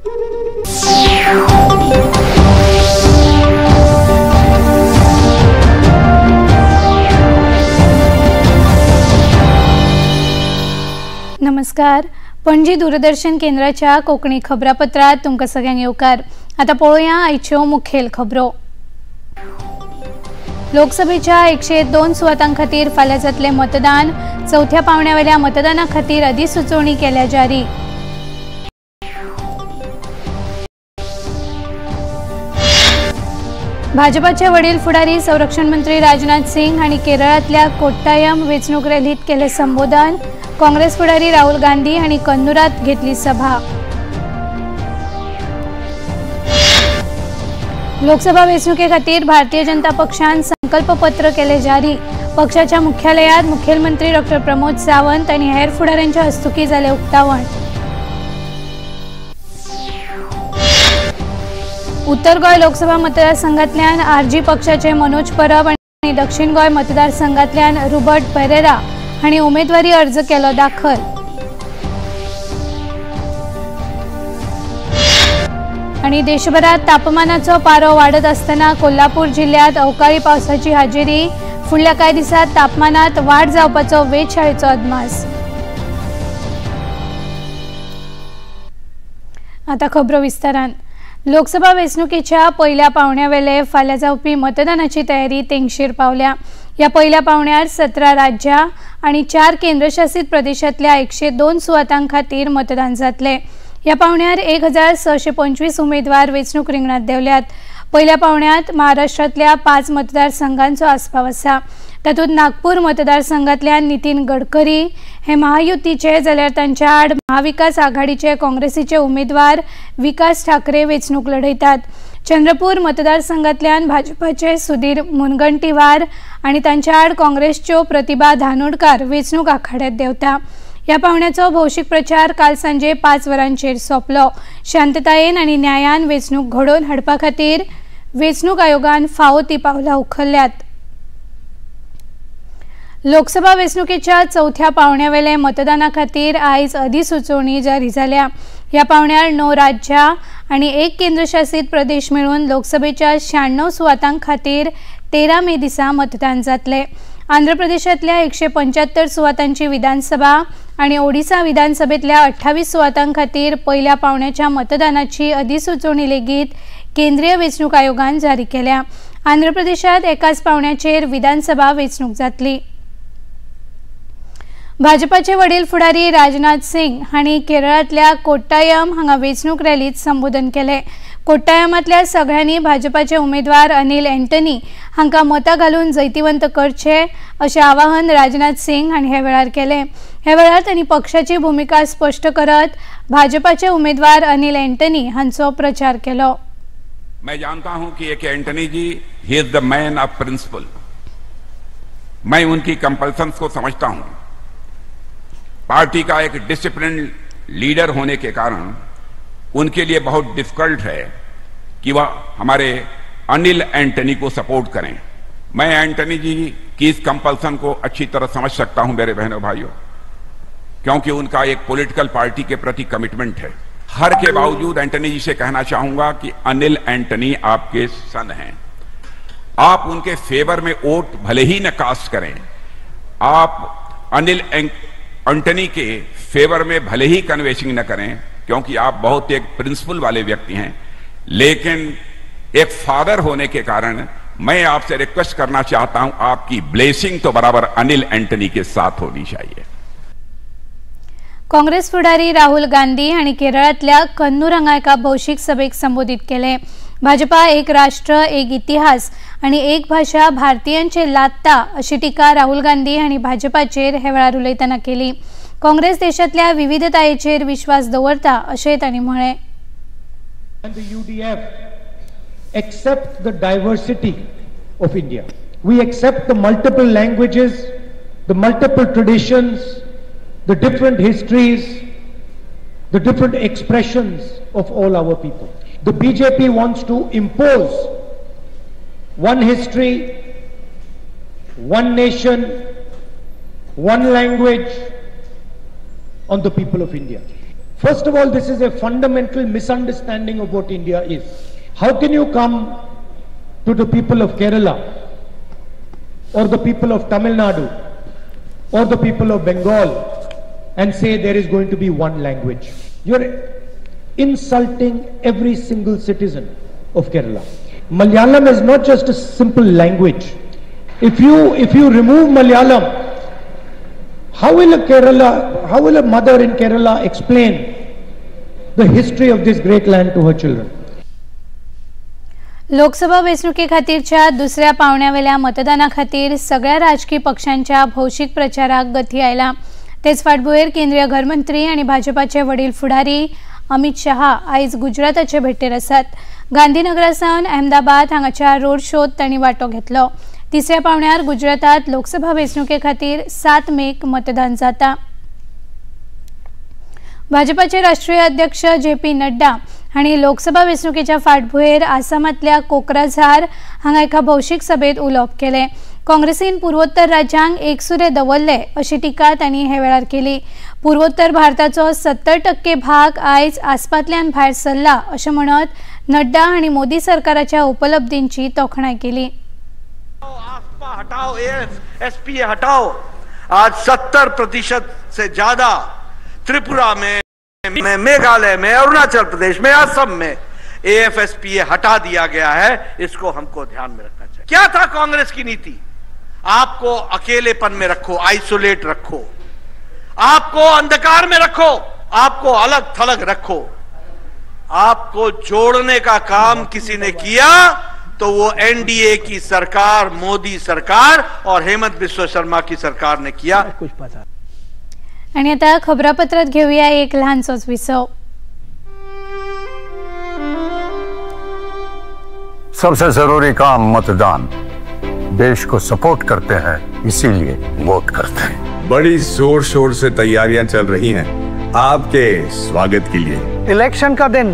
नमस्कार, पणजी दूरदर्शन केंद्राच्या कोंकणी खबरापत्रात तुमकां सगळ्यांक येवकार। आतां पळोवया आयच्यो मुखेल खबरो। लोकसभेच्या 102 सुवातां खातीर फाल्यां जातलें मतदान। चवथ्या पावंड्यावेल्या मतदाना खातीर अधिसुचोवणी केल्या जारी। भाजपाचे वडील फुडारी संरक्षण मंत्री राजनाथ सिंग हांणी केरळांतल्या कोट्टायम वेंचणूक रॅलींत केलें संबोधन। काँग्रेस फुडारी राहुल गांधी हांणी कन्नूरात घेतली सभा। लोकसभा वेंचणुके खातीर भारतीय जनता पक्षान संकल्पपत्र केले जारी। पक्षाच्या मुख्यालयात मुखेलमंत्री डॉ प्रमोद सावंत आनी हेर फुडाऱ्यांच्या हस्तुकी जालें उक्तावण। उत्तर गोंय लोकसभा मतदारसंघातल्यान आरजी पक्षाचे मनोज परब आनी दक्षिण गोंय मतदारसंघातल्यान रुबर्ट पेरेरा हांणी उमेदवारी अर्ज केलो दाखल। आणि देशभरात तापमानाचो पारो वाडत असताना कोल्हापूर जिल्ह्यात अवकाळी पावसाची हाजेरी। फुडल्या कांय दिसात तापमानात वाड जावपाचो वेधशाळेचो अदमास। आता खबरो विस्तारान। लोकसभा वेंचणुकेच्या पयल्या पावंड्यावेले फाल्यां जावपी मतदानाची तयारी तेंगशेर पावल्या। ह्या पयल्या पावंड्यार 17 राज्यां आनी 4 केंद्रशासित प्रदेशांतल्या 102 सुवातां खातीर मतदान जातलें। ह्या पावंड्यार 1625 उमेदवार वेंचणूक रिंगणांत देंवल्यात। पयल्या पावंड्यांत महाराष्ट्रांतल्या 5 मतदारसंघांचो आस्पाव आसा। तातूंत नागपूर मतदारसंघांतल्यान नितीन गडकरी हे महायुतीचे जाल्यार तांच्या आड महाविकास आघाडीचे काँग्रेसीचे उमेदवार विकास ठाकरे वेंचणूक लढयतात। चंद्रपूर मतदारसंघांतल्यान भाजपाचे सुधीर मुनगंटीवार आनी तांच्या आड काँग्रेसच्यो प्रतिभा धानोडकार वेंचणूक आखाड्यात देंवता। ह्या पावंड्याचो भौशीक प्रचार काल सांजे 5 वरांचेर सोंपलो। शांततायेन आनी न्यायान वेंचणूक घडोवन हाडपा खातीर वेंचणूक आयोगान फावो ती पावलां उखल्ल्यात। लोकसभा वेंचणुकेच्या चवथ्या पावंड्यावेले मतदाना खातीर आयज अधिसुचोवणी जारी जाल्या। ह्या पावंड्यार 9 राज्यां आनी 1 केंद्रशासित प्रदेश मेळून लोकसभेच्या 96 सुवातां खातीर 13 मे दिसा मतदान जातलें। आंध्र प्रदेशांतल्या 175 सुवातांची विधानसभा आनी ओडिसा विधानसभेतल्या 28 सुवातां खातीर पयल्या पावंड्याच्या मतदानाची अधिसुचोवणी लेगीत केंद्रीय वेंचणूक आयोगान जारी केल्या। आंध्र प्रदेशांत एकाच पावंड्याचेर विधानसभा वेंचणूक जातली। भाजपाचे वडील फुडारी राजनाथ सिंग हांणी केरळांतल्या कोट्टायम हांगा वेंचणूक रॅलींत संबोधन केलें। कोट्टायमांतल्या सगळ्यांनी भाजपाचे उमेदवार अनिल एंटनी हांकां मतां घालून जैतिवंत करचे अशें आवाहन राजनाथ सिंग हांणी ह्या वेळार केलें। ह्या वेळार तांणी पक्षाची भुमिका स्पश्ट करत भाजपाचे उमेदवार अनिल एंटनी हांचो प्रचार केलो। मैं जानता हूं कि एक Antony ji he is the man of principle. मैं उनकी कंपल्सन्स को समझता हूं। पार्टी का एक डिसिप्लिन लीडर होने के कारण उनके लिए बहुत डिफिकल्ट है कि वह हमारे अनिल एंटनी को सपोर्ट करें। मैं एंटनी जी की इस कंपल्सन को अच्छी तरह समझ सकता हूं मेरे बहनों भाइयों, क्योंकि उनका एक पॉलिटिकल पार्टी के प्रति कमिटमेंट है। हर के बावजूद एंटनी जी से कहना चाहूंगा कि अनिल एंटनी आपके सन हैं। आप उनके फेवर में वोट भले ही न कास्ट करें, आप अनिल एंटनी के फेवर में भले ही कन्वेसिंग न करें, क्योंकि आप बहुत एक प्रिंसिपल वाले व्यक्ति हैं, लेकिन एक फादर होने के कारण मैं आपसे रिक्वेस्ट करना चाहता हूं, आपकी ब्लेसिंग तो बराबर अनिल एंटनी के साथ होनी चाहिए। काँग्रेस फुडारी राहुल गांधी हांणी केरळांतल्या कन्नूर हांगा एका भौशीक सभेक संबोधीत केलें। भाजपा एक राष्ट्र एक इतिहास आनी एक भाशा भारतीयांचे लादता अशी टिका राहुल गांधी हांणी भाजपाचेर हे वेळार उलयतना केली। काँग्रेस देशांतल्या विविधतायेचेर विश्वास दवरता अशें तांणी म्हळें। And the UDF accept the diversity of India. We accept the multiple languages, the multiple traditions, the different histories, the different expressions of all our people. The BJP wants to impose one history, one nation, one language on the people of India. First of all, this is a fundamental misunderstanding of what India is. How can you come to the people of Kerala or the people of Tamil Nadu or the people of Bengal and say there is going to be one language? You're insulting every single citizen of Kerala. Malayalam is not just a simple language. If you remove Malayalam, how will a mother in Kerala explain the history of this great land to her children? Lok Sabha वेंचणुके खातीरच्या दुसऱ्या पावण्यावेल्या मतदाना खातीर सगळ्या राजकीय पक्षांच्या भौशीक प्रचाराक गती आयला. तेच फाटभुंयेर केंद्रीय घरमंत्री आनी भाजपाचे वडील फुडारी अमित शहा आयज गुजराताचे भेटेर आसात. गांधीनगरा सावन अहमदाबाद हांगाच्या रोड शोत तांणी वांटो घेतलो. तिसऱ्या पावण्यार गुजरातात लोकसभा वेंचणुके खातीर 7 मेक मतदान जाता. भाजपाचे राष्ट्रीय अध्यक्ष जे पी नड्डा हांणी लोकसभा वेंचणुकेच्या फाटभुंयेर आसामांतल्या कोकराझार हांगा एका भौशीक सभेत उलोवप केलें. काँग्रेसीन पूर्वोत्तर राज्यांक एकसुरे दवरले अशी टिका तांणी हे वेळार केली. पूर्वोत्तर भारताचो 70% भाग आयज आसपांतल्यान भायर सरला अशें म्हणत नड्डा हांणी मोदी सरकाराच्या उपलब्धींची तोखणाय केली. आसपा हटाओ, एसपीए हटाओ, आज 70% से ज्यादा त्रिपुरा में, मेघालय में, अरुणाचल प्रदेश में, असम में एएफएसपीए हटा दिया गया है. इसको हमको ध्यान में रखना चाहिए. क्या था कांग्रेस की नीति? आपको अकेलेपन में रखो, आइसोलेट रखो, आपको अंधकार में रखो, आपको अलग थलग रखो. आपको जोड़ने का काम किसी ने किया तो वो एनडीए की सरकार, मोदी सरकार और हेमंत बिस्व शर्मा की सरकार ने किया. कुछ पता. आणि आता खबरापत्रात घेऊया एक लहानसोच विसव. सबसे जरूरी काम मतदान. देश को सपोर्ट करते हैं, इसीलिए वोट करते हैं. बड़ी जोर शोर से तैयारियां चल रही हैं आपके स्वागत के लिए. इलेक्शन का दिन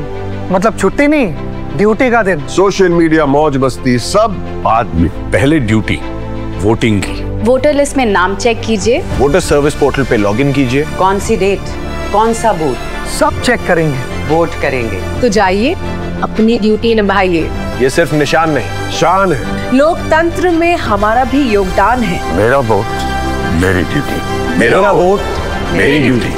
मतलब छुट्टी नहीं, ड्यूटी का दिन. सोशल मीडिया, मौज मस्ती सब बाद में, पहले ड्यूटी वोटिंग की. वोटर लिस्ट में नाम चेक कीजिए, water service portal pay login कीजिए, कौन सी डेट, कौन सा बूथ, सब चेक करेंगे, वोट करेंगे. तो जाइए, अपनी ड्यूटी निभाइए. ये सिर्फ निशान नहीं, शान है. लोकतंत्र में हमारा भी योगदान है. मेरा वोट मेरी ड्यूटी, मेरा वोट मेरी ड्यूटी.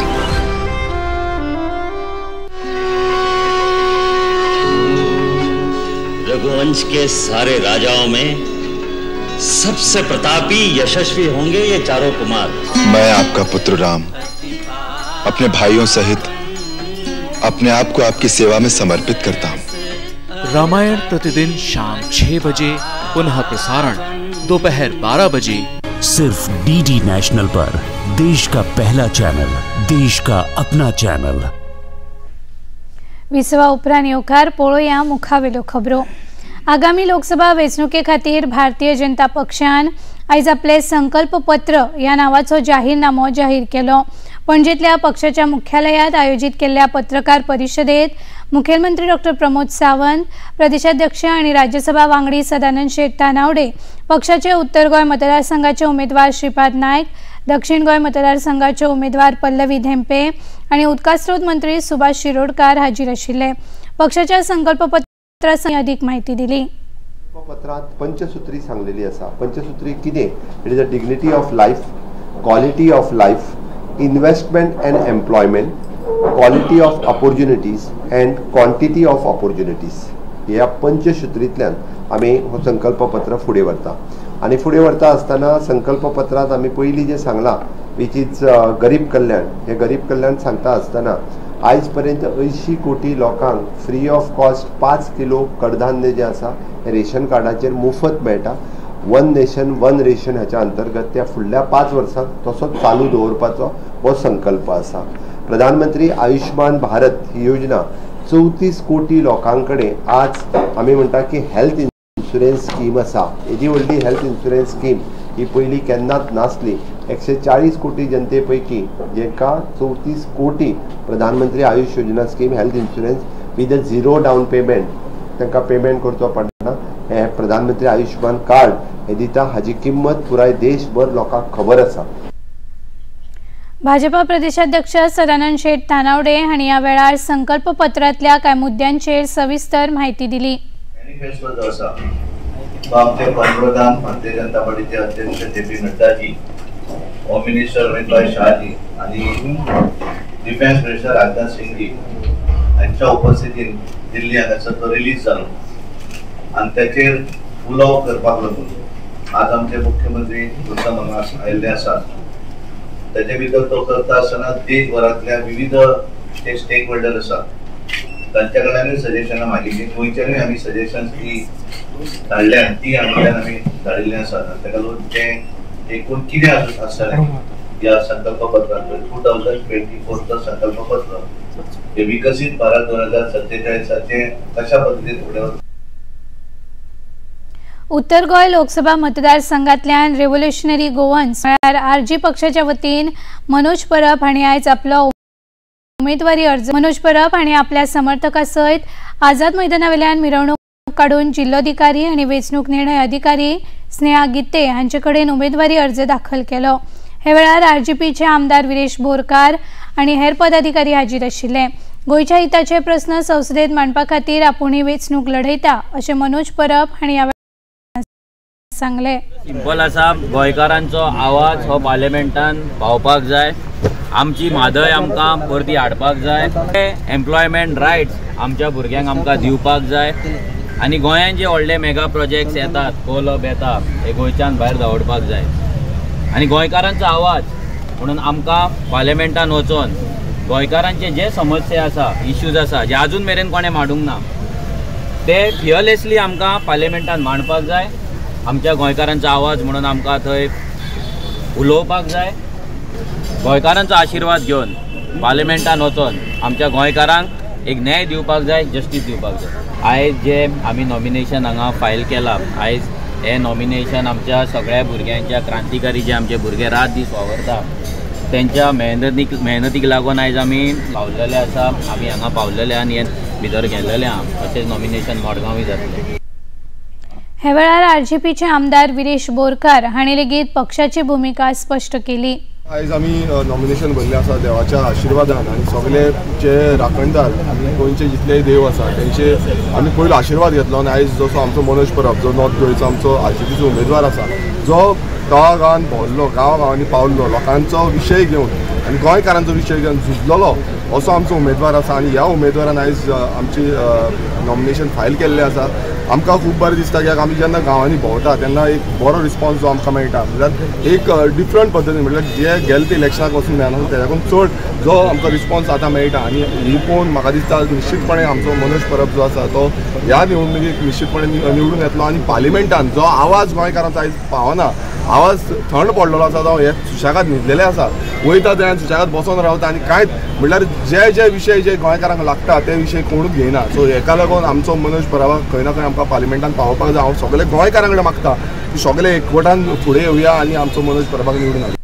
रघुवंश के सारे राजाओं में सबसे प्रतापी यशस्वी होंगे ये चारों कुमार. मैं आपका पुत्र राम अपने भाइयों सहित अपने आप को आपकी सेवा में समर्पित करता हूँ. रामायण प्रतिदिन शाम 6 बजे, पुनः प्रसारण दोपहर 12 बजे, सिर्फ डीडी नेशनल पर. देश का पहला चैनल, देश का अपना चैनल. विसवा उपरांत येवकार पळोवया मुखावेल्यो खबरो. आगामी लोकसभा वेंचणुके खातीर भारतीय जनता पक्षान आयज आपले संकल्प पत्र ह्या नावाचो जाहीरनामो जाहीर केलो. पणजेंतल्या पक्षाच्या मुख्यालयात आयोजीत केल्ल्या पत्रकार परिशदेत मुखेलमंत्री डॉक्टर प्रमोद सावंत, प्रदेशाध्यक्ष आणि राज्यसभा वांगडी सदानंद शेट तानावडे, पक्षाचे उत्तर गोंय मतदारसंघाचे उमेदवार श्रीपाद नायक, दक्षिण गोंय मतदारसंघाचे उमेदवार पल्लवी धेंपे आणि उदकास्रोत मंत्री सुभाष शिरोडकर हाजीर आशिल्ले. पक्षाच्या संकल्पपत्रासंबंदी अधिक माहिती दिली. पत्रात पंचसूत्री सांगलेली आसा. पंचसूत्री कितें? It is a dignity of life, quality of life, investment and employment, quality of opportunities and quantity of opportunities. ह्या पंचसूत्रींतल्यान आमी हो संकल्पपत्र फुडें व्हरता आनी फुडें व्हरता आसतना संकल्पपत्रांत आमी पयलीं जें सांगलां which is गरीब कल्याण. हें गरीब कल्याण सांगता आसतना आयज पर्यंत 80 कोटी लोकांक फ्री ऑफ कॉस्ट 5 किलो कडधान्य जें आसा हें रेशन कार्डाचेर मुफत मेळटा. वन नेशन वन रेशन हाच्या अंतर्गत त्या फुडल्या 5 वर्सांक तसोच चालू दवरपाचो हो संकल्प आसा. प्रधानमंत्री आयुष्मान भारत ही योजना 34 कोटी लोकां कडेन आज आमी म्हणटा की हेल्थ इन्शुरन्स स्कीम आसा. येदी व्हडली हेल्थ इन्शुरन्स स्कीम ही पयलीं केन्नाच नासली. 140 कोटी जनते पैकी जेका 34 कोटी Pradhan Mantri Ayush Yojana scheme health insurance with a 0 down payment तांकां पेमेंट करचो पडना. हें प्रधानमंत्री आयुष्मान कार्ड हें दिता. हाजी किंमत पुराय देशभर लोकांक खबर आसा. भाजपा प्रदेशाध्यक्ष सदानंद शेट तानावडे हांणी ह्या वेळार संकल्प पत्रांतल्या कांय मुद्द्यांचेर सविस्तर म्हायती दिली। मॅनिफेस्टो जो आसा तो आमचे पंतप्रधान भारतीय जनता पार्टीचे अध्यक्ष J P Naddaji, home minister Amitbhai Shahji आनी डिफेन्स मिनिस्टर राजनाथ सिंगजी हांच्या उपस्थितीन दिल्ली हांगासर तो रिलीज जालो आनी ताचेर उलोवप करपाक लागून आज आमचे मुख्यमंत्री मुद्दाम हांगा आयिल्ले आसात। ताचे भितर तो करता आसतना देशभरांतल्या विविध जे स्टेक होल्डर आसात तांच्या कडल्यानूय सजेशनां मागिल्लीं, गोंयच्यानूय आमी सजेशन्स ती धाडल्या, ती हांगाच्यान आमी धाडिल्लीं आसात। आनी ताका लागून तें एकूण कितें आसतलें ह्या संकल्पपत्रांत 2024 संकल्पपत्र हे विकसीत भारत 2047 कशा पद्दतीन फुडें। उत्तर गोंय लोकसभा मतदारसंघातल्यान रेव्होल्युशनरी गोवन्स म्हळ्यार आरजी पक्षाच्या वतीन मनोज परब हांणी आयज आपलो उमेदवारी अर्ज मनोज परब हांणी आपल्या समर्थका सयत आझाद मैदानावेल्यान मिरवणूक काडून जिल्लोधिकारी आनी वेंचणूक निर्णय अधिकारी स्नेहा गित्ते हांचे कडेन उमेदवारी अर्ज दाखल केलो। हे वेळार आरजीपीचे आमदार विरेश बोरकार आनी हेर पदाधिकारी हाजीर आशिल्ले। गोंयच्या हिताचे प्रस्न संसदेत मांडपा खातीर आपूण ही वेंचणूक लढयता अशें मनोज परब हांणी ह्या सांगले। सिंपल आसा, गोंयकारांचो आवाज हो पार्लमेंटान पावपाक जाय, आमची म्हादय आमकां परती हाडपाक जाय, एम्प्लॉयमेंट रायट्स आमच्या भुरग्यांक आमकां दिवपाक जाय आनी गोंयांत जे व्हडले मेगा प्रोजेक्ट्स येतात, कोल हब येता, हे गोंयच्यान भायर धांवडपाक जाय आनी गोंयकारांचो आवाज म्हणून आमकां पार्लमेंटान वचोन गोंयकारांचे जे समस्या आसा, इश्यूज आसा जे आजून मेरेन कोणें मांडूंक ना ते फियरलेसली आमकां पार्लमेंटान मांडपाक जाय। आमच्या गोंयकारांचो आवाज म्हणून आमकां थंय उलोवपाक जाय। गोंयकारांचो आशिर्वाद घेवन पार्लमेंटान वचोन आमच्या गोंयकारांक एक न्याय दिवपाक जाय, जस्टीस दिवपाक जाय। आयज जे आमी नॉमिनेशन हांगा फायल केलां, आयज हें नॉमिनेशन आमच्या सगळ्या भुरग्यांच्या क्रांतिकारी जे आमचे भुरगे रात दीस वावरता तेंच्या मेहनतीक लागून आयज आमी लावलेले आसा, आमी हांगा पावलेले आनी हे भितर गेल्लेले आहा। तशेंच नॉमिनेशन मडगांवूय जातलें। हे वेळार आरजीपीचे आमदार विरेश बोरकार हांणी लेगीत पक्षाची भुमिका स्पश्ट केली। आयज आमी नॉमिनेशन भरलें आसा देवाच्या आशिर्वादान आनी सगळे जे राखणदार आनी गोंयचे जितले देव आसा तेंचे आमी पयलो आशिर्वाद घेतलो आनी आयज जसो आमचो मनोज परब जो नॉर्थ गोंयचो आमचो आरजीपीचो उमेदवार आसा जो गांवा गांवान भोंवल्लो, गांवा गांवांनी पावल्लो, लोकांचो विशय घेवन आनी गोंयकारांचो विशय घेवन झुजलेलो असो आमचो उमेदवार आसा आनी ह्या उमेदवारान आयज आमची नॉमिनेशन फायल केल्लें आसा। आमकां खूब बरें दिसता कित्याक आमी जेन्ना गांवांनी भोंवता तेन्ना एक बरो रिस्पॉन्स जो आमकां मेळटा, म्हणल्यार एक डिफरंट पद्दतीन, म्हणल्यार जे गेले ते इलेक्शनाक वचून मेळना तेज्याकून चड जो आमकां रिस्पॉन्स आतां मेळटा आनी ही पळोवन म्हाका दिसता निश्चितपणे आमचो मनोज परब जो आसा तो ह्या निवडणुकेक निश्चितपणे निवडून येतलो आनी पार्लिमेंटान जो आवाज गोंयकारांचो आयज पावना, आवाज थंड पडलेलो आसा, जावं हे सुशेगाद न्हिदलेले आसा, वयता थंय सुशेगाद बसोन रावता आनी कांयच म्हणल्यार जे जे विशय जे गोंयकारांक लागता ते विशय कोणूच घेयना। सो हेका लागून आमचो मनोज परबाक खंय ना खंय आमकां पार्लिमेंटान पावोवपाक जाय। हांव सगळे गोंयकारां कडेन मागता की सगळे एकवटान फुडें येवया आनी आमचो मनोज परबाक निवडून हाडया।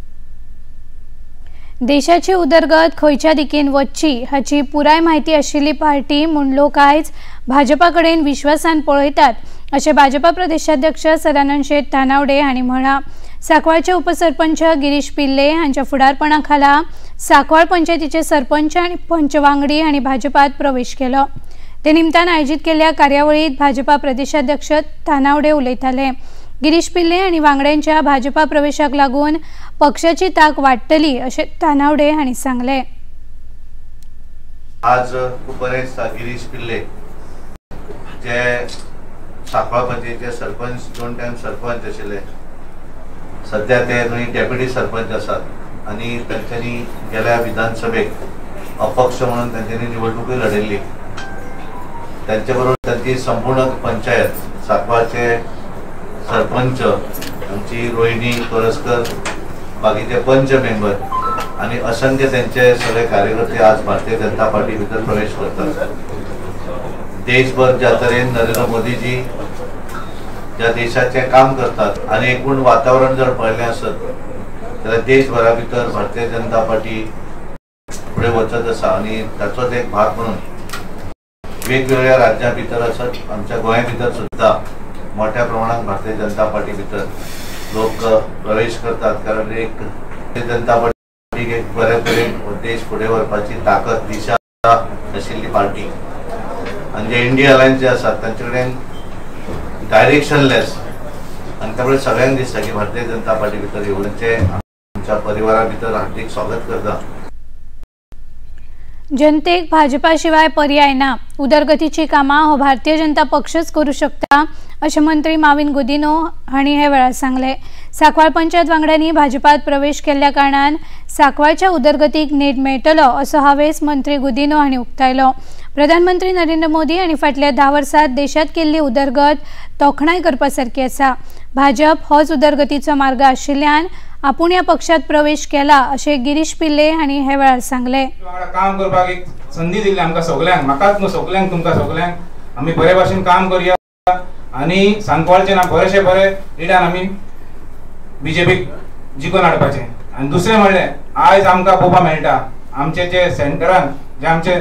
देशाची उदरगत खंयच्या दिकेन वच्ची हाची पुराय म्हायती आशिल्ली पार्टी म्हूण लोक आयज भाजपा कडेन विश्वासान पळयतात अशें भाजपा प्रदेशाध्यक्ष सदानंद शेट तानावडे हांणी म्हळां। सांकवाळचे उपसरपंच गिरीश पिल्ले हांच्या फुडारपणा खाला सांकवाळ पंचायतीचे सरपंच आनी पंच वांगडी हांणी भाजपात प्रवेश केलो। ते निमतान आयोजीत केल्ल्या कार्यावळीत भाजपा प्रदेशाध्यक्ष तानावडे उलयताले। गिरीश पिल्ले आनी वांगड्यांच्या भाजपा प्रवेशाक लागून पक्षाची ताक वाडटली अशें तानावडे हांणी सांगलें। आज खूब बरें दिसता गिरीश पिल्ले जे सांकवाळ पंचायतीचे सरपंच, 2 टायम सरपंच आशिल्ले, सध्या ते थंय डेप्युटी सरपंच आसात आनी तांच्यांनी गेल्या विधानसभेक अपक्ष म्हणून तांच्यांनी निवडणुकूय लढयल्ली। तांचे बरोबर तांची संपूर्ण पंचायत, सांकवाळचे सरपंच आमची रोहिणी तोरस्कर, बाकीचे पंच मेंबर आनी असंख्य त्यांचे सगळे कार्यकर्ते आज भारतीय जनता पार्टी भितर प्रवेश करतात। देशभर ज्या तरेन नरेंद्र मोदीजी ज्या देशाचें काम करतात आनी एकूण वातावरण जर पळयलें आसत जाल्यार देशभरा भितर भारतीय जनता पार्टी फुडें वचत आसा आनी ताचोच एक भाग म्हणून वेगवेगळ्या राज्यां भितर आसत, आमच्या गोंया भितर सुद्दां मोठ्या प्रमाणात भारतीय जनता पार्टी भितर लोक प्रवेश करतात, कारण एक भारतीय जनता पार्टी एक बऱ्या तरेन देश फुडें व्हरपाची ताकद दिशा आशिल्ली पार्टी आनी जे इंडिया अलायन्स जे आसात तांचे कडेन डायरेक्शनलेस आनी त्यामुळे सगळ्यांक दिसता की भारतीय जनता पार्टी भितर येवचे आमच्या परिवारा भितर हार्दिक स्वागत करता. जनतेक भाजपा शिवाय पर्याय ना, उदरगतीची कामां हो भारतीय जनता पक्षच करू शकता अशें मंत्री माविन गुदिन्हो हांणी हे वेळार सांगलें. सांकवाळ पंचायत वांगड्यांनी भाजपात प्रवेश केल्ल्या कारणान सांकवाळच्या उदरगतीक नेट मेळटलो असो हावेस मंत्री गुदिन्हो हांणी उक्तायलो. प्रधानमंत्री नरेंद्र मोदी हांणी फाटल्या 10 वर्सांत देशांत केल्ली उदरगत तोखणाय करपा सारकी आसा. भाजप होच उदरगतीचो मार्ग आशिल्ल्यान आपूण ह्या पक्षात प्रवेश केला अशें गिरीश पिल्ले हांणी हे वेळार सांगलें. काम करपाक एक संदी दिल्ली आमकां सगल्यांक, म्हाकाच न्हू सगल्यांक, तुमकां सगल्यांक आमी बरे भाशेन काम करया आनी सांकवाळचें ना बरेशे बरे लिडान आमी बीजेपीक जिखून हाडपाचें. आनी दुसरें म्हणलें आयज आमकां पळोवपाक मेळटा आमचे जे सेंटरान जे आमचे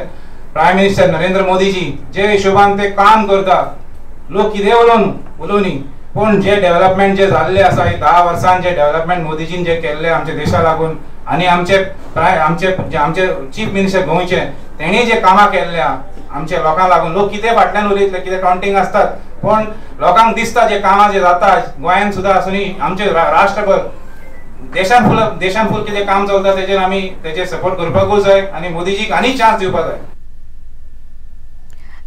प्रायम मिनिस्टर नरेंद्र मोदीजी जे हिशोबान ते काम करता, लोक कितें उलोवन उलोवनी पूण जे डेव्हलपमेंट जे जाल्ले आसा 10 वर्सां जे डेव्हलपमेंट मोदीजीन जे केल्ले आमच्या देशा लागून आनी आमचे आमचे आमचे चीफ मिनिस्टर गोंयचे तेणी जे कामां केल्ले आमच्या लोकांक लागून, लोक कितें फाटल्यान उलयतले कितें टॉन्टिंग आसतात पूण लोकांक दिसता जे कामां जे जाता गोंयांत सुद्दां आसूनी आमचे राष्ट्रभर देशान फुल देशान फुल कितें काम चलता तेजेर आमी तेजेर सपोर्ट करपाकूच जाय आनी मोदीजीक आनी चान्स दिवपाक जाय.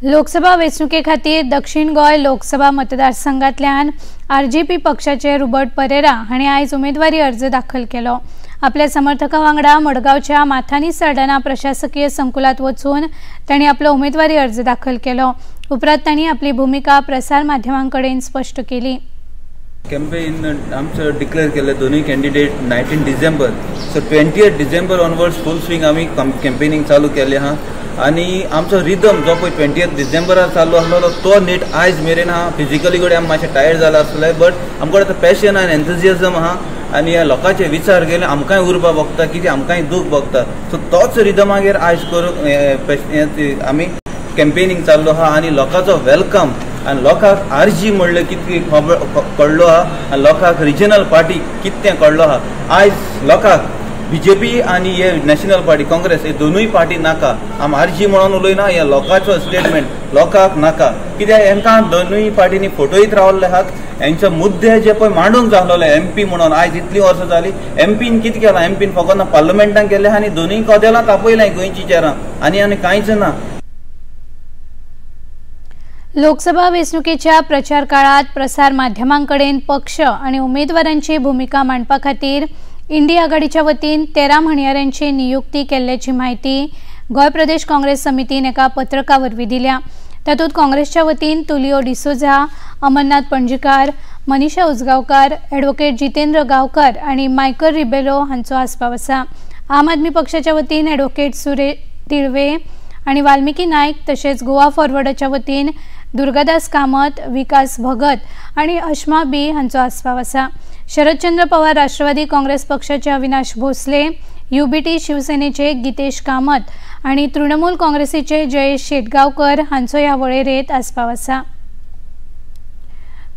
लोकसभा वेंचणुके खातीर दक्षिण गोंय लोकसभा मतदारसंघातल्यान आरजीपी पक्षाचे रुबर्ट परेरा हांणी आयज उमेदवारी अर्ज दाखल केलो. आपल्या समर्थकां वांगडा मडगांवच्या माथानी सडना प्रशासकीय संकुलात वचून तांणी आपलो उमेदवारी अर्ज दाखल केलो. उपरांत तांणी आपली भूमिका प्रसार माध्यमां कडेन स्पश्ट केली. कॅम्पेन आमचो डिक्लेअर केल्ले दोनूय candidate 19 December, so 20 December onwards full swing आमी कॅम्पेनिंग चालू केल्लें आहा आनी आमचो रिदम जो पळय 20 डिसेंबरार चालू आसलो तो नेट आयज मेरेन आहा. फिजिकली कडेन आमी मातशें टायर्ड जाला आसले बट आमकां आतां पॅशन आनी एन्थुजियाजम आहा आनी ह्या लोकांचे विचार केले आमकांय उर्बा भोगता, कितें आमकांय दूख भोगता, सो तोच रिदमागेर आयज करून आमी कॅम्पेनिंग चालू आहा आनी लोकांचो welcome आनी लोकांक आरजी म्हणलें कितली खबर कळ्ळो आहा आनी लोकांक रिजनल पार्टी कितें कळ्ळो आहा. आयज लोकांक बीजेपी आनी हे नॅशनल पार्टी काँग्रेस हे दोनूय पार्टी नाका. आम आरजी म्हणून उलयना, हे लोकांचो स्टेटमेंट लोकांक नाका कित्याक हेंकां दोनूय पार्टींनी फटयत रावल्ले आहात. हेंचे मुद्दे जे पळय मांडूंक जाल्ले एमपी म्हणून आयज इतलीं वर्सां जालीं एमपीन कितें केलां, एमपीन फकत ना पार्लमेंटान केलें आनी दोनूय कदेलां तापयलां गोंयची चेरां आनी आनी कांयच ना. लोकसभा वेंचणुकेच्या प्रचार काळात प्रसार माध्यमांकडेन पक्ष आणि उमेदवारांची भूमिका मांडपा खातीर इंडी आघाडीच्या वतीन 13 म्हणयाऱ्यांची नियुक्ती केल्ल्याची माहिती गोंय प्रदेश काँग्रेस समितीन एका पत्रका वरवीं दिल्या. तातूंत काँग्रेसच्या वतीन तुलियो डिसोझा, अमरनाथ पणजीकार, मनीषा उजगांवकार, ॲडव्होकेट जितेंद्र गांवकर आणि मायकल रिबेलो हांचो आस्पाव आसा. आम आदमी पक्षाच्या वतीन ॲडव्होकेट सुरेश तिळवे आणि वाल्मिकी नायक तशेंच गोवा फॉरवर्डाच्या वतीन दुर्गादास कामत, विकास भगत आणि अश्मा बी हांचो आस्पाव आसा. शरदचंद्र पवार राष्ट्रवादी काँग्रेस पक्षाचे अविनाश भोसले, यूबीटी शिवसेनेचे गीतेश कामत आणि तृणमूल काँग्रेसीचे जयेश शेटगांवकर हांचो ह्या वळेरेंत आस्पाव आसा.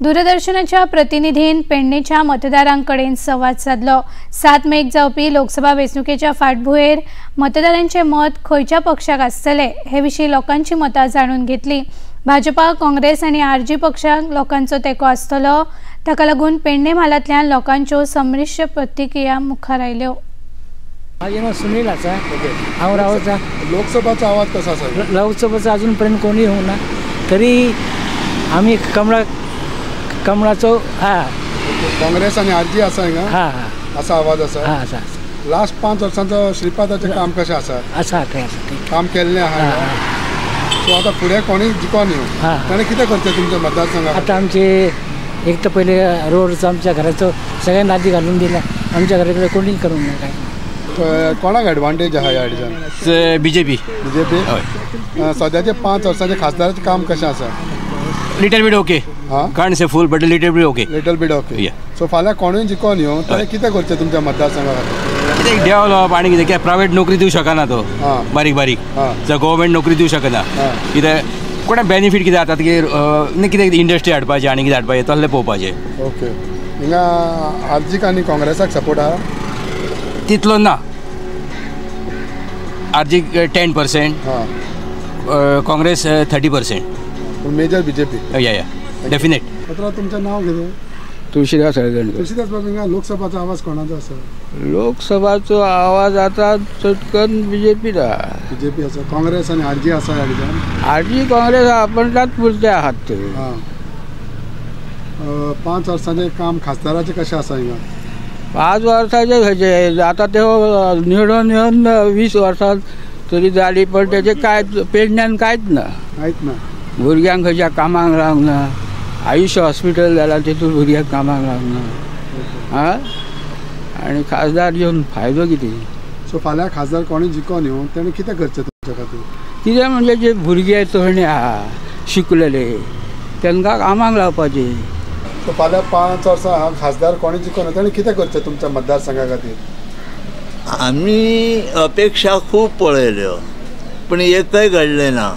दूरदर्शनाच्या प्रतिनिधीन पेडणेच्या मतदारांकडेन संवाद साधलो. 7 मेक जावपी लोकसभा वेंचणुकेच्या फाटभुंयेर मतदारांचे मत खंयच्या पक्षाक आसतले हे विशीं लोकांची मतां जाणून घेतली. भाजपा, काँग्रेस आनी आरजी पक्षांक लोकांचो तेंको आसतलो, ताका लागून पेडणे म्हालांतल्यान लोकांच्यो संमिश्र प्रतिक्रिया मुखार आयल्यो. माझे नाव सुनील आसा, हांव रावता. लोकसभाचो आवाज कसो आसा? लोकसभेचो अजून पर्यंत कोणूय येवंक ना, तरी आमी कमळाचो हा. काँग्रेस आनी आरजी आसा हिंगा? हा हा, आसा आवाज आसा? हा आसा. लास्ट 5 वर्सांचो श्रीपादाचें काम कशें आसा? आसा तें आसा, काम केल्लें आहा. सो आतां फुडें कोणूय जिखोन येवं ताणें कितें करचें तुमच्या मतदारसंघात? आतां आमचे एक तर पयले रोड आमच्या घराचो सगळ्या नादी घालून दिला, आमच्या घरा कडेन कोणीच करूंक ना काय. कोणाक एडवांटेज आहा ह्या हाडच्यान? बीजेपी. बीजेपी. सद्याचे 5 वर्सांचे खासदाराचें काम कशें आसा? Little bit okay. Can't say full, but little bit okay. Little bit okay. So फाल्यां कोणूय जिखोन येवं ताणें कितें करचें तुमच्या मतदारसंघा खातीर? कितें डेव्हलप आनी कितें कित्याक प्रायवेट नोकरी दिवं शकना तो बारीक बारीक, जावं गव्हर्मेंट नोकरी दिवं शकना. कितें कोणा बेनिफीट कितें जाता की कितें इंडस्ट्री हाडपाचें आनी कितें हाडपाचें तसलें पळोवपाचें. ओके, हिंगा आरजीक आनी काँग्रेसाक सपोर्ट आहा तितलो ना. RG 10%, Congress 30%. Major BJP. Yeah definite. पत्रा तुमचें नांव कितें? तुळशीदास हळदणकर. तुळशीदास बाब, हिंगा लोकसभाचो आवाज कोणाचो आसा? लोकसभाचो आवाज आतां चटकन बीजेपीचा. बीजेपी आसा, काँग्रेस आनी आरजी आसा ह्या? आरजी काँग्रेस आहा पण तात्पुरते आहात ते. 5 वर्सांचें काम खासदाराचें कशें आसा हिंगा? 5 वर्सांचें खंयचें आतां ते निवडून येवन 20 वर्सां तरी जाली, पण तेजें कांय पेडण्यान कांयच ना. कांयच ना. भुरग्यांक खंयच्या कामाक लावंक ना. आयुष्य हॉस्पिटल जालां तितून भुरग्यांक कामाक लावंक ना. आं, आनी खासदार येवन फायदो कितें? सो फाल्यां खासदार कोणी जिखोन येवन तेणें कितें करचें तुमच्या खातीर? कितें म्हणजे जे भुरगे तरणे आहा शिकलेले तांकां कामाक लावपाचे. सो फाल्यां 5 वर्सां खासदार कोणी जिखोन तेणें कितें करचें तुमच्या मतदारसंघा खातीर? आमी अपेक्षा खूब पळयल्यो पूण एकय घडलें ना.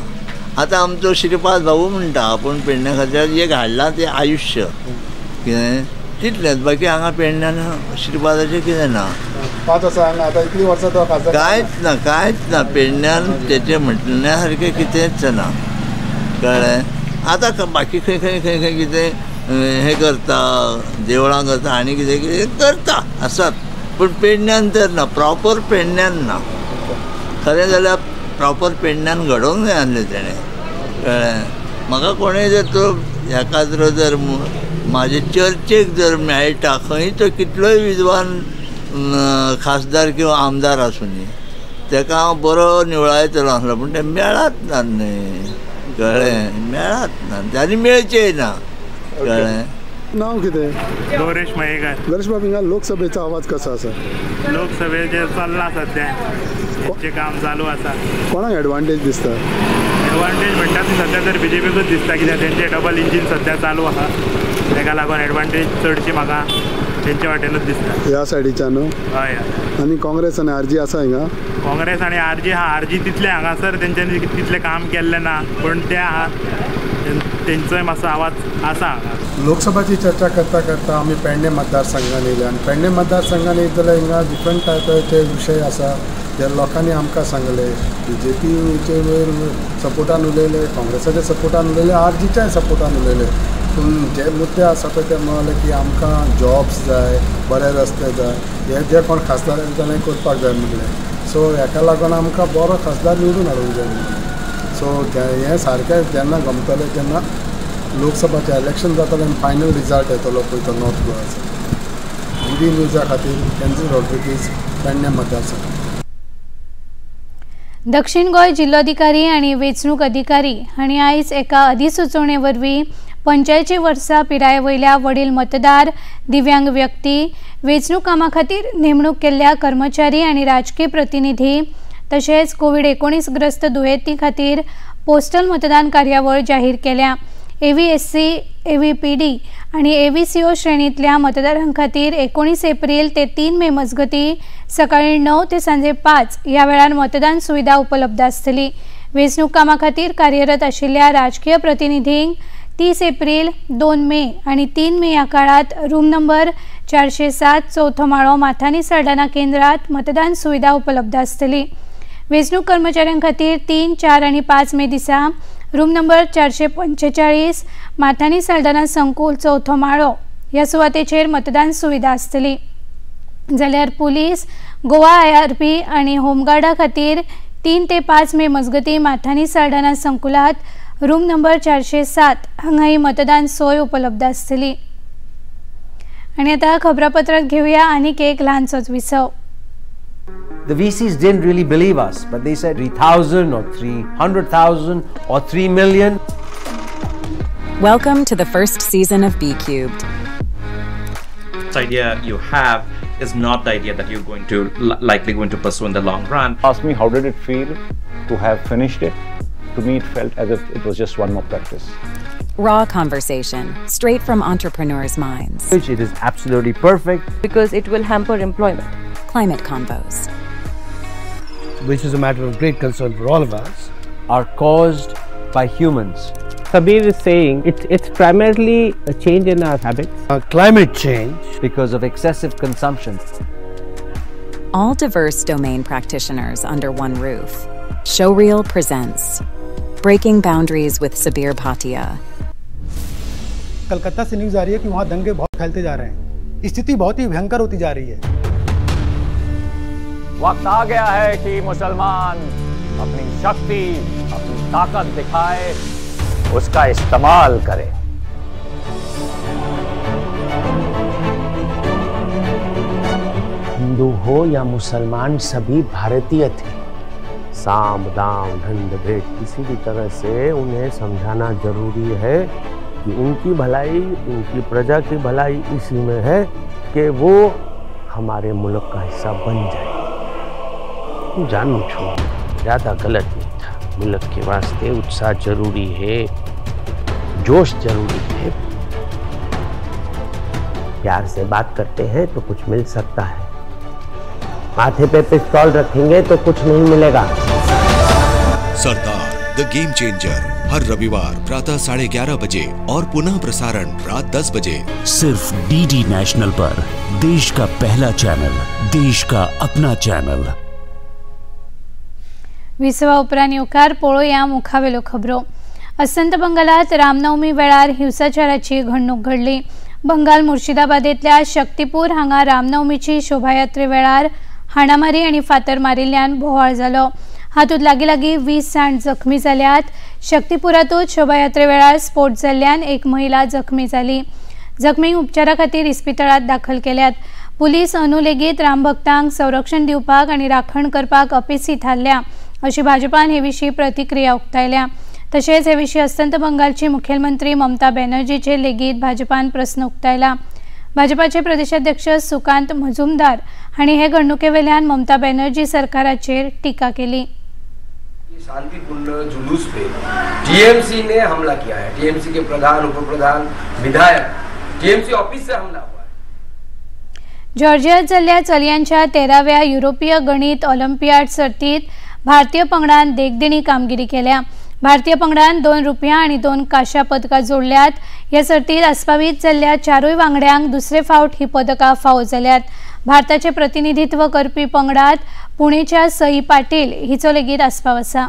आतां आमचो श्रीपाद भाऊ म्हणटा आपूण पेडण्या खातीर एक हाडलां तें आयुश्य कितें तितलेंच, बाकी हांगा पेडण्यान श्रीपादाचें कितें ना. 5 वर्सां आतां इतलीं वर्सां तो खासदार कांयच ना, कांयच ना पेडण्यान तेचें म्हणण्या सारकें कितेंच ना, कळ्ळें. आतां बाकी खंय खंय खंय खंय कितें हें करता, देवळां करता आनी कितें कितें करता आसात, पूण पेडण्यान तर ना, प्रॉपर पेडण्यान ना. खरें जाल्यार प्रॉपर पेडण्यान घडोवंक जाय आसलें तेणें, कळ्ळें. म्हाका कोणूय जर तो एकाद्रो जर म्हाजे चर्चेक जर मेळटा खंय तो कितलोय विद्वान खासदार किंवा आमदार आसूं तेका हांव बरो निवळायतलो आसलो, पूण ते मेळत ना न्हय, कळ्ळें, मेळत ना आनी मेळचेय ना, कळ्ळें. नाव कितें? गौरेश मयेकर. गौरेश बाब, हिंगा लोकसभेचो आवाज कसो आसा? लोकसभेचेर चल्लां सद्या, तेंचें काम चालू आसा. कोणाक एडवांटेज दिसता? एडवांटेज म्हणटा ती सद्या तर बीजेपीकूच दिसता, कित्याक तेंचें डबल इंजीन सद्या चालू आसा, तेका लागून एडवांटेज चडशी म्हाका तेंचे वाटेनूच दिसता ह्या सायडीच्यान. न्हू? हय. आनी काँग्रेस आनी आरजी आसा हिंगा? काँग्रेस आनी आरजी आहा. आरजी तितलें हांगासर तेंच्यांनी तितलें काम केल्लें ना, पूण ते आहा, तेंचोय मातसो आवाज आसा हांगा. लोकसभाची चर्चा करता करता आमी पेडणे मतदारसंघान येयले आनी पेडणे मतदारसंघान येयत जाल्यार हिंगा डिफरंट टायपाचे विशय आसा जे लोकांनी आमकां सांगले. बीजेपीचे वयर सपोर्टान उलयले, काँग्रेसाच्या सपोर्टान उलयले, आरजीच्याय सपोर्टान उलयले, पूण जे मुद्दे आसा पळय ते म्हणले की आमकां जॉब्स जाय, बरे रस्ते जाय, हे जे कोण खासदार जाल्यार करपाक जाय म्हणलें. सो हेका लागून आमकां बरो खासदार निवडून हाडूंक जाय म्हणलें. सो हें सारकें जेन्ना गमतलें तेन्ना लोकसभाचें इलेक्शन जातलें आनी फायनल रिजल्ट येतलो पळय तो नॉर्थ गोवाचो. डी डी न्यूजा खातीर कॅन्सील रॉड्रिगीज, पेडणे मतदारसंघ. दक्षिण गोंय जिल्लोधिकारी आनी वेंचणूक अधिकारी हांणी आयज एका अधिसुचोवणे वरवीं 85 वर्सां पिराये वयल्या वडील मतदार, दिव्यांग व्यक्ती, वेंचणूक कामा खातीर नेमणूक केल्ल्या कर्मचारी आनी राजकीय प्रतिनिधी तशेंच कोवीड-19 ग्रस्त दुयेंती खातीर पोस्टल मतदान कार्यावळ जाहीर केल्या. AVSC, AVPD आनी AVCO श्रेणींतल्या मतदारां खातीर 19 एप्रिल ते 3 मे मजगतीं सकाळीं 9 ते सांजे 5 ह्या वेळार मतदान सुविधा उपलब्ध आसतली. वेंचणूक कामा खातीर कार्यरत आशिल्ल्या राजकीय प्रतिनिधींक 30 एप्रिल, 2 मे आनी 3 मे ह्या काळांत रूम नंबर 407 चौथो माळो माथानी सल्डाना केंद्रांत मतदान सुविधा उपलब्ध आसतली. वेंचणूक कर्मचाऱ्यां खातीर 3, 4 आनी 5 मे दिसा रूम नंबर 445 माथानी सल्डाना संकुल चौथो माळो ह्या सुवातेचेर मतदान सुविधा आसतली. जाल्यार पुलीस, गोवा IRP आनी होमगार्डा खातीर 3 ते 5 मे मजगतीं माथानी सल्डाना संकुलात रूम नंबर 407 हांगा ही मतदान सोय उपलब्ध आसतली. आनी आतां खबरापत्रांत घेवया आनीक एक ल्हानसोच विसव. The VCs didn't really believe us, but they said 3,000 or 300,000 or 3 million. Welcome to the first season of B Cubed. This idea you have is not the idea that you're going to likely going to pursue in the long run. Ask me, how did it feel to have finished it? To me, it felt as if it was just one more practice. Raw conversation, straight from entrepreneurs' minds. It is absolutely perfect. Because it will hamper employment. Climate convos, which is a matter of great concern for all of us, are caused by humans. Sabir is saying it's primarily a change in our habits. Climate change. Because of excessive consumption. All diverse domain practitioners under one roof. Showreel presents Breaking Boundaries with Sabir Bhatia. Calcutta से news आ रही है कि वहाँ दंगे बहुत फैलते जा रहे हैं, स्थिति बहुत ही भयंकर होती जा रही है। वक्त आ गया है कि मुसलमान अपनी शक्ति, अपनी ताकत दिखाए, उसका इस्तेमाल करे। हिंदू हो या मुसलमान, सभी भारतीय थे। साम दाम दंड भेद किसी भी तरह से उन्हें समझाना जरूरी है कि उनकी भलाई, उनकी प्रजा की भलाई इसी में है कि वो हमारे मुल्क का हिस्सा बन जाए। जानू छो ज़्यादा गलत नहीं था। मुल्क के वास्ते उत्साह जरूरी है, जोश जरूरी है। प्यार से बात करते हैं तो कुछ मिल सकता है, माथे पे पिस्तौल रखेंगे तो कुछ नहीं मिलेगा। सरदार the game changer हर रविवार प्रातः 11:30 बजे और पुनः प्रसारण रात 10 बजे, सिर्फ डीडी नेशनल पर। देश का पहला चैनल, देश का अपना चैनल। विसवा उपरांत येवकार पळोवया मुखावेल्यो खबरो। अस्तंत बंगालात रामनवमी वेळार हिंसाचाराची घडणूक घडली। बंगाल मुर्शिदाबादेंतल्या शक्तीपूर हांगा रामनवमीची शोभायात्रे वेळार हाणामारी आनी फातर मारिल्ल्यान बोवाळ जालो। हातूंत लागीं लागीं 20 जाण जखमी जाल्यात। शक्तीपुरांतूच शोभायात्रे वेळार स्फोट जाल्ल्यान एक महिला जखमी जाली। जखमींक उपचारा खातीर इस्पितळांत दाखल केल्यात। पुलीस अंदू लेगीत रामभक्तांक संरक्षण दिवपाक आनी राखण करपाक अपेसी थारल्या अशी भाजपान हे विशीं प्रतिक्रिया उक्तायल्या। तशेंच हे विशीं अस्तंत बंगालची मुखेलमंत्री ममता बॅनर्जीचेर लेगीत भाजपान प्रस्न उक्तायला। भाजपाचे प्रदेशाध्यक्ष सुकांत मजुमदार हांणी हे घडणुकेवेल्यान ममता बॅनर्जी सरकाराचेर टीका केली। शांतिपूर्ण जुलूस पे टीएमसी ने हमला किया है। टीएमसी के प्रधान, उप प्रधान, विधायक, टीएमसी ऑफिस से हमला हुआ है। जॉर्जियात जाल्ल्या चलयांच्या 13व्या युरोपीय गणित ऑलिम्पियाड सर्तीत भारतीय पंगडान देखदिणी कामगिरी केल्या। भारतीय पंगडान 2 रुपया आनी 2 कांश्या पदकां जोडल्यात। ह्या सर्तीत आस्पावीत जाल्ल्या 4 वांगड्यांक दुसरे फावट ही पदकां फावो जाल्यात। भारताचे प्रतिनिधित्व करपी पंगडात पुणेच्या सई पाटील हिचो लेगीत आस्पाव आसा।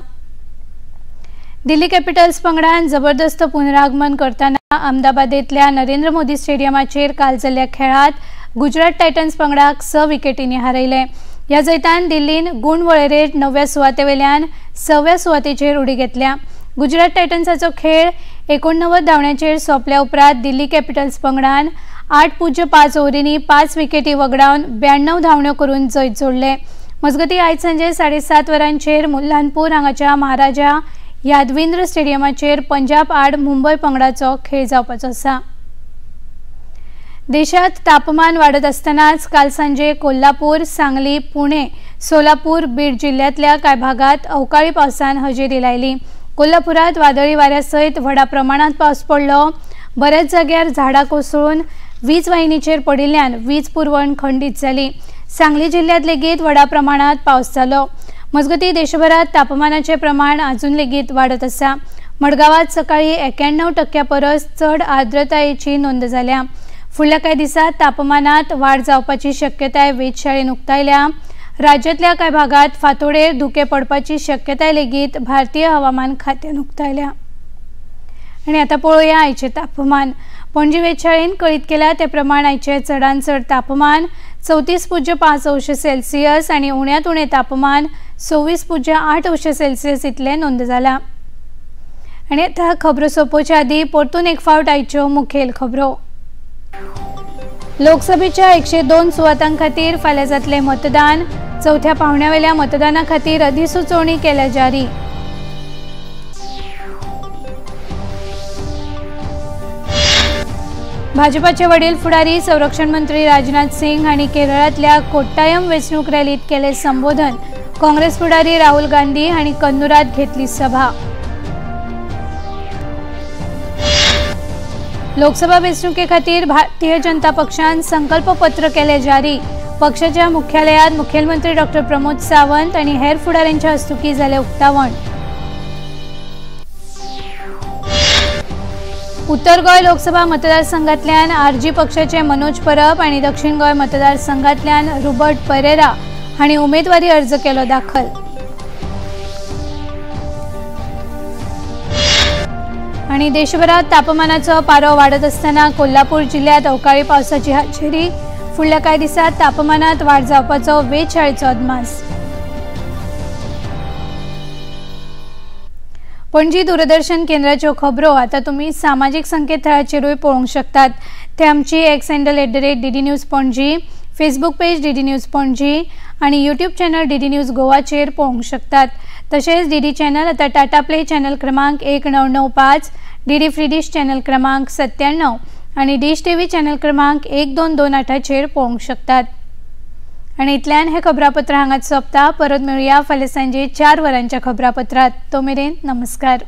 दिल्ली कॅपिटल्स पंगडान जबरदस्त पुनरागमन करतना अहमदाबादेंतल्या नरेंद्र मोदी स्टेडियमाचेर काल जाल्ल्या खेळांत गुजरात टायटन्स पंगडाक 6 विकेटींनी हारयलें। ह्या जैतान दिल्लीन गुण वळेरेर 9व्या सुवातेवेल्यान 6व्या सुवातेचेर उडी घेतल्या। गुजरात टायटन्साचो खेळ 89 धांवड्यांचेर सोंपल्या उपरांत दिल्ली कॅपिटल्स पंगडान 8.05 ओव्हरींनी 5 विकेटी वगडावन 92 धांवड्यो करून जैत जोडलें। मजगतीं आयज सांजे 7:30 वरांचेर मुल्लानपूर हांगाच्या महाराजा यादविंद्र स्टेडियमाचेर पंजाब आड मुंबय पंगडाचो खेळ जावपाचो आसा। देशात तापमान वाडत असतानाच काल सांजे कोल्हापूर, सांगली, पुणे, सोलापूर, बीड जिल्ह्यातल्या कांय भागात अवकाळी पावसान हजेरी लायली। कोल्हापुरात वादळी वाऱ्यासयत व्हडा प्रमाणात पावस पडलो। बऱ्याच जाग्यार झाडां कोसळून वीज वाहिनीचेर पडिल्ल्यान वीज पुरवण खंडीत जाली। सांगली जिल्ह्यात लेगीत व्हडा प्रमाणात पावस जालो। मजगतीं देशभरात तापमानाचे प्रमाण अजून लेगीत वाडत आसा। मडगांवात सकाळी 91% परस चड आर्द्रतायेची नोंद जाल्या। फुडल्या कांय दिसांत तापमानात वाड जावपाची शक्यताय वेधशाळेन उक्तायल्या। राज्यांतल्या कांय भागात फांतोडेर धुकें पडपाची शक्यताय लेगीत भारतीय हवामान खात्यान उक्तायल्या। आनी आतां पळोवया आयचें तापमान। पणजी वेधशाळेन कळीत केल्या ते प्रमाण आयचें चडांत चड तापमान 34.5 अंश सेल्सियस आनी उण्यांत उणें तापमान 26.8 अंश सेल्सियस इतलें नोंद जालां। आनी आतां खबरो सोंपोवच्या आदीं परतून एक फावट आयच्यो मुखेल खबरो। लोकसभेच्या 102 सुवातां खातीर फाल्यां जातलें मतदान। चवथ्या पावंड्यावेल्या मतदाना खातीर अधिसुचोवणी केल्या जारी। भाजपाचे वडील फुडारी संरक्षण मंत्री राजनाथ सिंग हांणी केरळांतल्या कोट्टायम वेंचणूक रॅलीत केलें संबोधन। काँग्रेस फुडारी राहुल गांधी हांणी कन्नूरात घेतली सभा। लोकसभा वेंचणुके खातीर भारतीय जनता पक्षान संकल्पपत्र केलें जारी। पक्षाच्या मुख्यालयात मुखेलमंत्री डॉ प्रमोद सावंत आनी हेर फुडाऱ्यांच्या हस्तुकीं जालें उक्तावण। उत्तर गोंय लोकसभा मतदारसंघातल्यान आरजी पक्षाचे मनोज परब आनी दक्षिण गोंय मतदारसंघातल्यान रुबर्ट परेरा हांणी उमेदवारी अर्ज केलो दाखल. आनी देशभरात तापमानाचो पारो वाडत आसतना कोल्हापूर जिल्ह्यात अवकाळी पावसाची हाजेरी. फुडल्या कांय दिसांत तापमानात वाड जावपाचो वेधशाळेचो अदमास. पणजी दूरदर्शन केंद्राच्यो खबरो आता तुम्ही सामाजिक संकेतथळाचेरूय पळोवंक शकतात. ते आमची X handle @DD News Panaji, Facebook page DD News Panaji आणि यूट्यूब चॅनल डीडी न्यूज गोवाचेर पळोवंक शकतात. तशेंच डीडी चॅनल आता टाटा प्ले चॅनल क्रमांक 1995, डीडी फ्री डिश चॅनल क्रमांक 97 आणि डिश टीव्ही चॅनल क्रमांक 1228चेर पळोवंक शकतात. आनी इतल्यान हे खबरापत्र हांगाच सोंपता. परत मेळुया फाल्यां सांजे 4 वरांच्या खबरापत्रात. तो मेरेन नमस्कार.